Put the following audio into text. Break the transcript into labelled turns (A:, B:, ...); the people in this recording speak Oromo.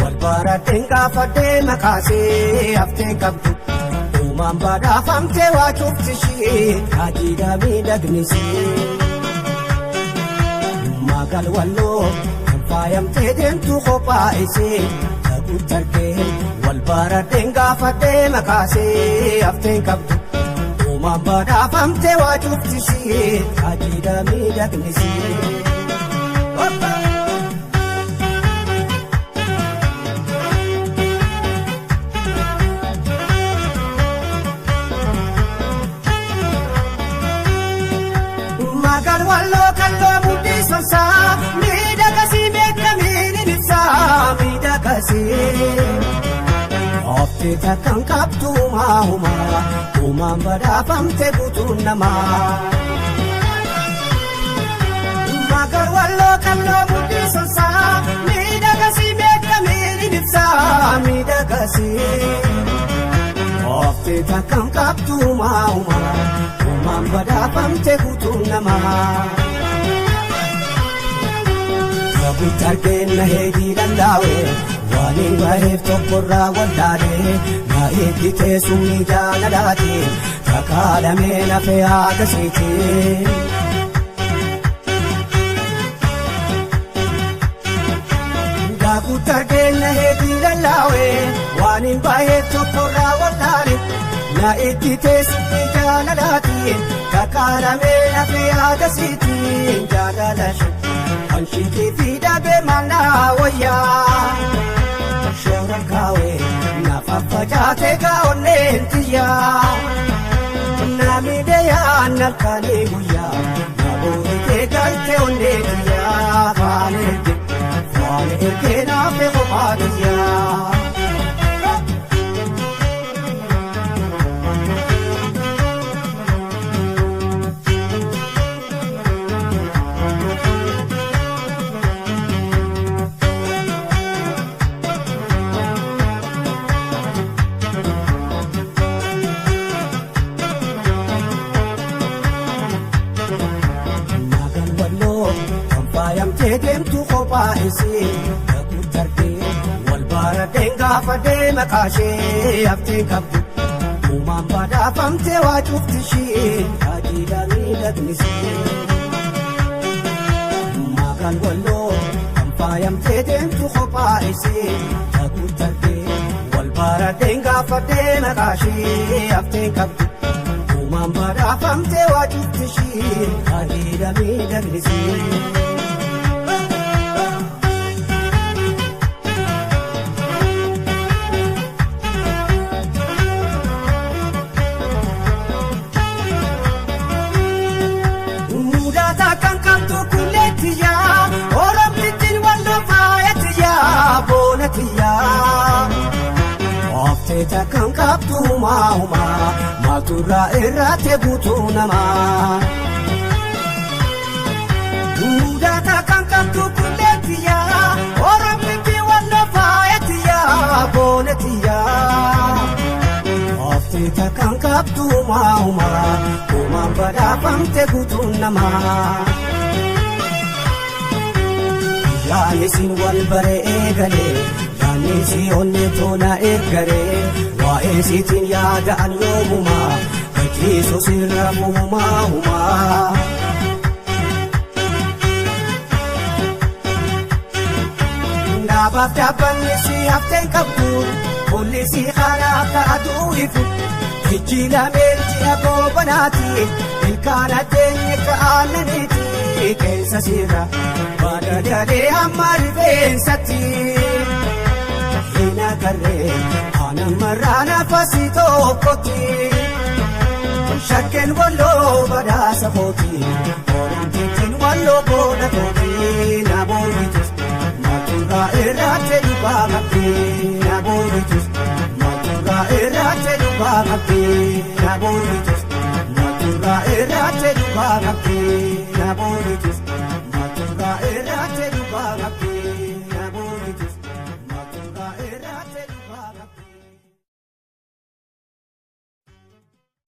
A: Wal baradheen gaafadhee makaasee haftee qabdu uumaan badhaafamtee waa cuftishee haajiidha miidhagnisee. Magal walloo kan faayamtee deemtu qophaa'isee dhaguutti wal baradheen gaafadhee makaasee haftee qabdu uumaan badhaafamtee waa cuftishee haajiidha miidhagnisee. Oftee takkaan qabdu uumaa uumaan badhaafamte guutuun namaa. Magal walloo kalloo mudhiisonsaa miidhagasii beekamiin ibsaa miidhagasii. Oftee takkaan qabdu uumaa uumaan badhaafamte guutuun namaa. Kabuutti argeenna heedii lallaawee. Waan hin baheef tokkorraa wallaalee na eeggitee summii jaalalaati kakaalamee nafee haadha siiti. Daakutti argeenna heedii lallaawee waan hin baheef tokkorraa wallaalee na eeggitee summii jaalalaati kakaalamee nafee haadha siiti jaalala Anshiitii fi dhabee maalaa wayyaa. Shoora kaawee nafa facaatee kaa'onneen tiyyaa. Namni yaan halkanii guyyaa. Namoonni galtee onnee tiyyaa. Faana ergee faana ergee naafee kophaa tiyyaa. Deemtu qophaa'isee dhaguutti argee wal baradheen gaafadhee maqaashee haftee qabdu uumaan badhaafamtee waa cuftishee haajiidha miidhagnisee. Magal walloo kan faayamtee deemtu qophaa'isee dhaguutti argee wal baradheen gaafadhee maqaashee haftee qabdu uumaan badhaafamtee waa cuftishee haajiidha miidhagnisee. Oftee takkaan qabdu uumaa maalturraa irratti guutuu namaa. Mudaa takkaan qabdu kulleettiyaa Oromtitti walloo faayattiyaa boonettiyaa. Oftee takkaan qabdu uumaa uumaan badhaafamte guutuu namaa. Yaani wal bare eegalee yaani si onnee tola eeggalee waa'ee siitiin yaada'an yoomumaa gachiisu sirra muumaa humaa. Dhaabaaf dhaabbanni si hafteen qabdu fuulli si karaa akka aduu ifu ijji lameen ji'a goobanaati ilkaan addeenye ka'aananiiti keessa sirra. Baadadalee hamma rifeensatti hin agarree aannan marraa nafasi tokkotti shakkeen walloo badhaasa kooti oromtittiin walloo booda kooti na booritus maalturraa irratti dhugaa qabdi na booritus maalturraa. qabdi na boonitus. Maturraa irraatti dhugaa qabdi na boonitus.